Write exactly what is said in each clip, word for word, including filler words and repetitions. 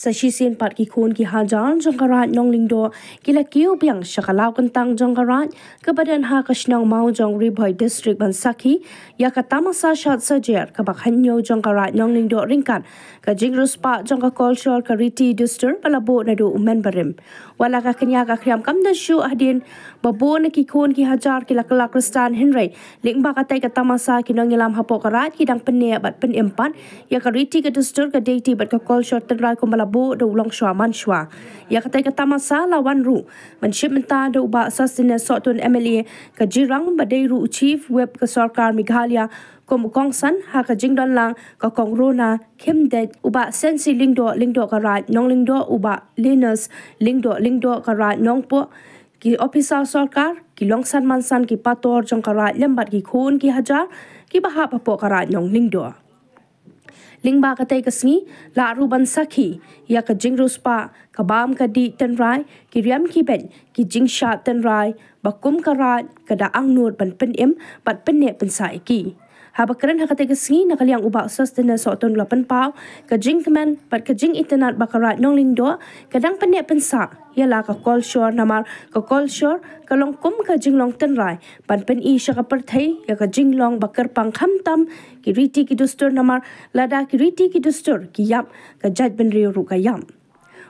Sa shisien pat ki khun ki hajar jong ka Raid Nonglyndoh ki la kiew biang sha ka law kyntang jong ka Raid kaba don ha ka shnong Mawjong, Ri Bhoi District ban sakhi ïa ka tamasa shad sajer kaba khañiew jong ka Raid Nonglyndoh ryngkat ka jingriewspah jong ka kolshor ka riti dustur ba la buh naduh u mynbarim. Wat la ka kñia ka khriam kam don shuh hadien ba bun na ki khun ki hajar ki la kylla khristan, hynrei lyngba katei ka tamasa ki nongïalam hapoh ka Raid ki dang pynneh bad pynim pat ïa ka riti ka dustur, ka deiti bad ka kolshor tynrai kumba la buh da u longshuwa manshwa. Ïa katei ka tamasa la wan ruh ban shim bynta da u Bah Sosthenes Sohtun, M L A ka Jirang, ba dei ruh u Chief Whip ka sorkar Meghalaya, kum u kongsan ha ka jingdon lang ka Kong Rona Khymdeit, u Bah Sensi Lyngdoh, Lyngdoh ka Raid Nonglyndoh, u Bah Linus Lyngdoh, Lyngdoh ka Raid Nongpoh, ki ophisar sorkar, ki longsan mansan, ki pastor jong ka Raid lem bad ki khun ki hajar kiba hap hapoh ka Raid Nonglyndoh. Lyngba katei ka sngi la ruh ban sakhi ïa ka jingriewspah, ka bam ka dih tynrai, ki riam ki beit, ki jingshad tynrai ba kum ka Raid ka da angnud ban pynim bad pynneh pynsah ïa ki. Haba kren ha katei ka sngi, na ka liang u Bah Sosthenes Sohtun u la pynpaw ka jingkmen bad ka jingitynnad ba ka Raid Nonglyndoh ka dang pynneh pynsah ïa la ka kolshor, namar ka kolshor ka long kum ka jinglong tynrai ban pyni sha ka pyrthei ïa ka jinglong ba kyrpang, khamtam ki riti ki dustur, namar lada ki riti ki dustur ki ïap, ka jaitbynriew ruh ka ïap.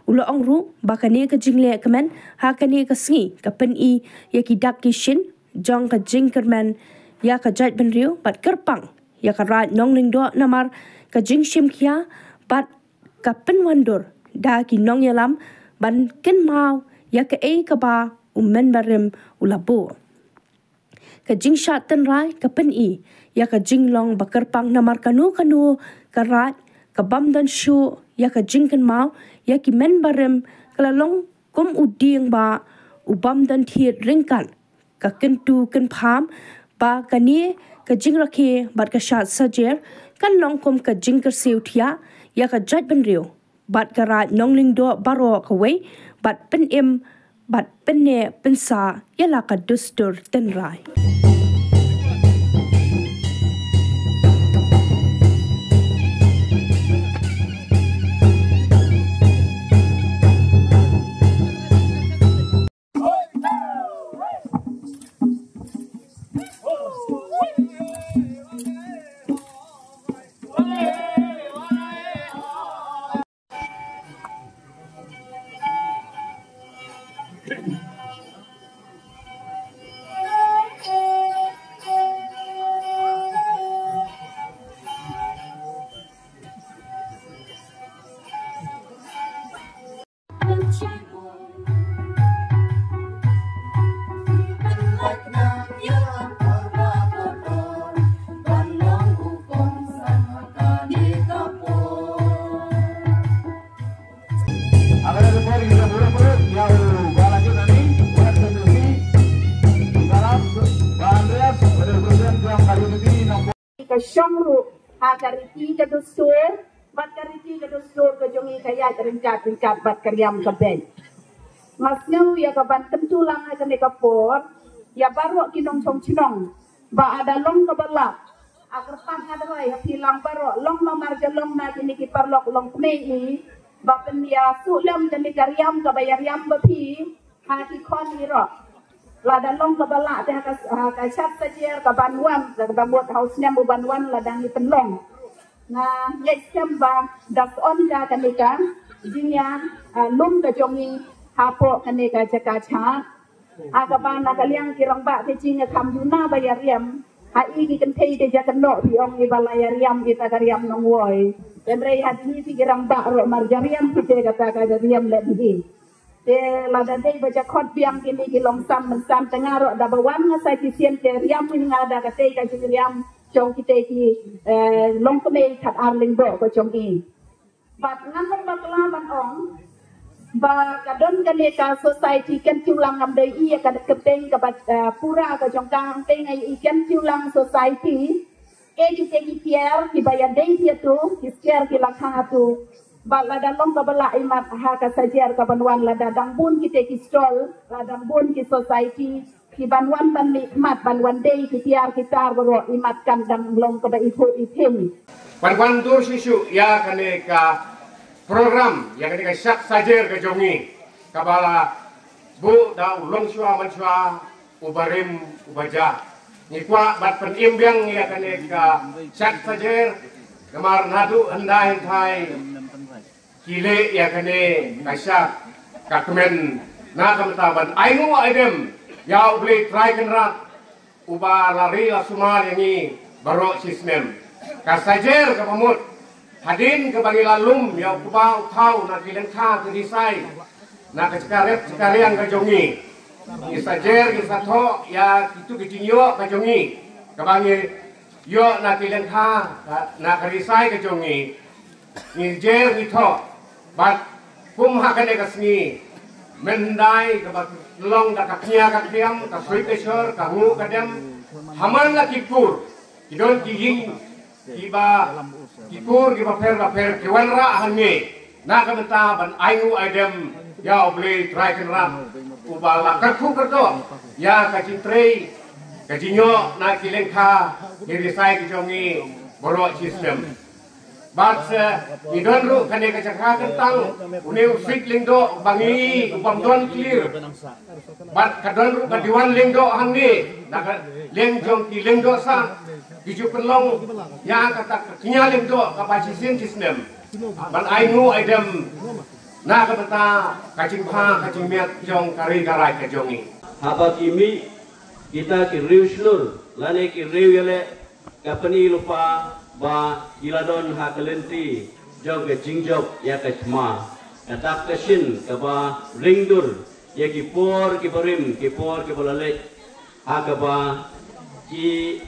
U la ong ruh ba kane ka jingleh kmen ha kane ka sngi ka pyni ïa ki dak ki shin jong ka jingkyrmen ïa ka jaitbynriew bad kyrpang ïa ka Raid Nonglyndoh namar ka jingshim khia bad ka pynwandur da ki nongïalam ban kynmaw ïa kaei kaba u mynbarim u la buh. Ka jingshad tynrai ka pyni ïa ka jinglong ba kyrpang, namar kano kano ka Raid ka bym don shuh ïa ka jingkynmaw ïa ki mynbarim, ka la long kum u dieng ba u bym don thied ryngkat ka kyntu kynpham ba kane ka jingrakhe bad ka shad sajer kan long kum ka jingkyrsiew thiah ïa ka jaitbynriew bad ka Raid Nonglyndoh baroh kawei, bad pynim bad pynneh pynsah ïa la ka dustur tynrai. Ka shong ruh ha ka riti ka dustur, bad ka riti ka dustur ka jong ngi ka ïaid ryngkat ryngkat bad ka riam ka beit. Nga sngew ïa ka ban kyntu lang ha kane ka por ïa baroh ki nongshong shnong ba lada long kaba lah, ha kyrpad nga duwai ha phi lang baroh, long namar ja long na kine ki paralok longkmie, ba pynïasuh lem kane ka riam kaba ïa riam ba phi ha ki khon ïaroh. Lada long kaba lah te ha ka, ha ka shad sajer ka ban wan, kaba mut ha u snem u ban wan lada ngi pynlong. Nga ngeit skhem ba da sdang ka kane ka jingïa, ah, lum ka jong ngi hapoh kane ka jaka shad. Ha kaba na ka liang ki rangbah te jingïakham ïa u na ba ïa riam. Ha i ki kynthei te ja kynnoh phi ong i ba la ïa riam ita ka riam nongwei. Hynrei ha kine ki rangbah ruh mar ja riam kite kata ka ja riam leh hi. Te lada dei ba ja khot biang kine ki longsan mynsan te nga ruh da ba wan nga sa shisien te riam hi nga da katei ka jingriam jong kitei ki, eh, longkmie khatar lyngdoh ka jong i. Bad ngan ong bakla ban ong ba ka don kane ka society Kyntiewlang, ngam dei i ïa ka kyrteng kaba, eh, pura ka jong ka, hangtei nga i Kyntiewlang Society. Ki, ki, ki tiar kiba ïadei ïa tu, ki tiar ki la khang atu. Bad lada long kaba lah imat ha ka sajer kaban wan, lada dang bun kitei ki stall, lada dang bun ki society kiban wan ban mihmat ban wan dei ki tiar ki tar baroh, imat kan dang long kaba i phuh i phin. Ban wan dur shisha ïa kane ka program ïa kane ka shad sajer ka jong ngi, kaba la buh da u longshuwa manshuwa, u barim u baja. Ngi kwah ban pynim biang ïa kane ka shad sajer, namar naduh hyndai hynthai ki leh ïa kane ka shad, ka kmen na ka bynta ban ainguh aidem ïa U Blei Trai Kynrad, uba la ri la sumar ïa ngi baroh shisnem. Ka sajer kaba mut, hadien kaba ngi la lum ïa u kba u thaw na ki lyngkha ki risai, na ka jaka rep jaka riang ka jong ngi, ngi sajer, ngi sa thoh ïa kitu ki jingïoh ka jong ngi, kaba ngi ïoh na ki lyngkha, na ka risai ka jong ngi. Ngi jer ngi thoh, bad kum ha kane ka sngi, myndai kaba long da ka kñia ka kñiam, ka sui ka shor, ka nguh ka dem, ha man la ki kur, ki don ki ïing, kiba, ki kur kiba pher ba pher ki wanrah hangne na ka bynta ban ainguh aidem ïa U Blei Trai Kynrad, uba la kyrkhu kyrdoh ïa ka jingtrei ka jingïoh na ki lyngkha ki risai ki jong ngi baroh shisnem. Bad, eh, ngi don ruh kane ka jaka kyntang, une u Sik Lyngdoh ba ngi, u bym don clear. Bad ka don ruh ka Diwan Lyngdoh hangne, na ka liang jong ki Lyngdoh sah, ki ju pynlong ïa kata ka kñia lyngdoh kaba shisien shisnem ban ainguh aidem na ka bynta ka jingbha ka jingmiat jong ka ri ka raij ka jong ngi. Haba ki mih kita ki riew shlur lane ki riew ïaleh, ka pyni lypa ba ki la don ha ka lynti jong ka jingjop ïa ka thma, ka dak ka shin kaba ringdur ïa ki por kiba rim, ki por kiba la leit, ha kaba ki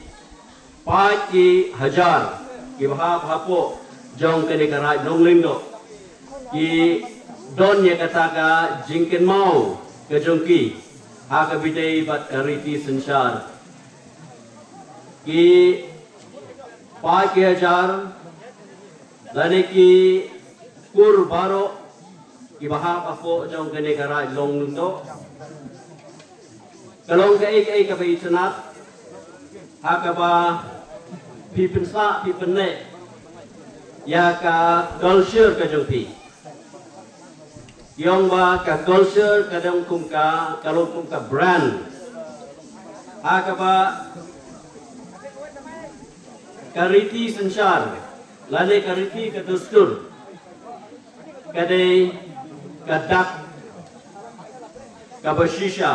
paid ki hajar kiba hap hapoh jong kane ka Raid Nonglyngdoh ki don ïa kata ka jingkynmaw ka jong ki ha kaba ïadei bad ka riti synshar. Ki paid ki hajar lane ki kur baroh kiba hap hapoh jong kane ka Raid Nonglyngdoh, ka long kaei kaei kaba itynnad ha kaba phi pynsah phi pynneh ïa ka culture ka jong phi. Ki ong ba ka culture ka long kum ka, ka long kum ka brand ha kaba ka riti synshar lane ka riti ka dustur ka dei ka dak kaba shisha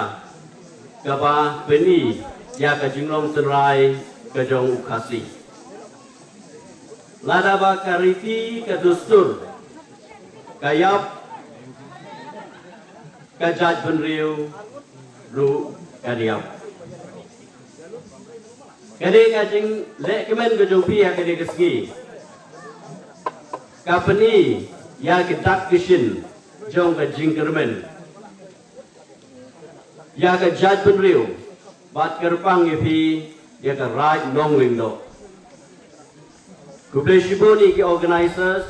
kaba pyni ïa ka jinglong tynrai ka jong u Khasi. Lada ba ka riti ka dustur ka ïap, ka jaitbynriew ruh kan ïap. Ka dei ka jinglehkmen ka jong phi ha kane ka sngi, ka pyni ïa ki dak ki shin jong ka jingkyrmen ïa ka jaitbynriew bad kyrpang ïa phi ïa ka Raid Nonglyngdoh. Khublei shibun ïa ki organisers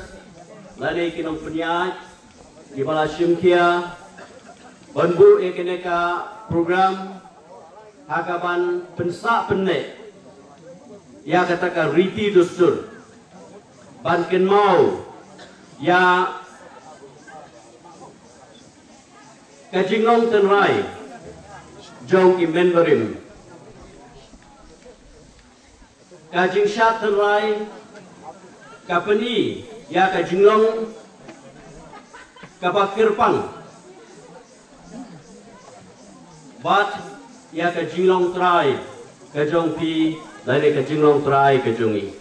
lane ki nongpynïaid kiba la shim khia ban buh ïa kane ka program ha kaban pynsah pynneh ïa kata ka riti dustur ban kynmaw ïa ka jinglong tynrai jong ki mynbarim. Ka jingshad tynrai ka pyni ïa ka jinglong kaba kyrpang bad ïa ka jinglong trai ka jong phi lane ka jinglong trai ka jong ngi.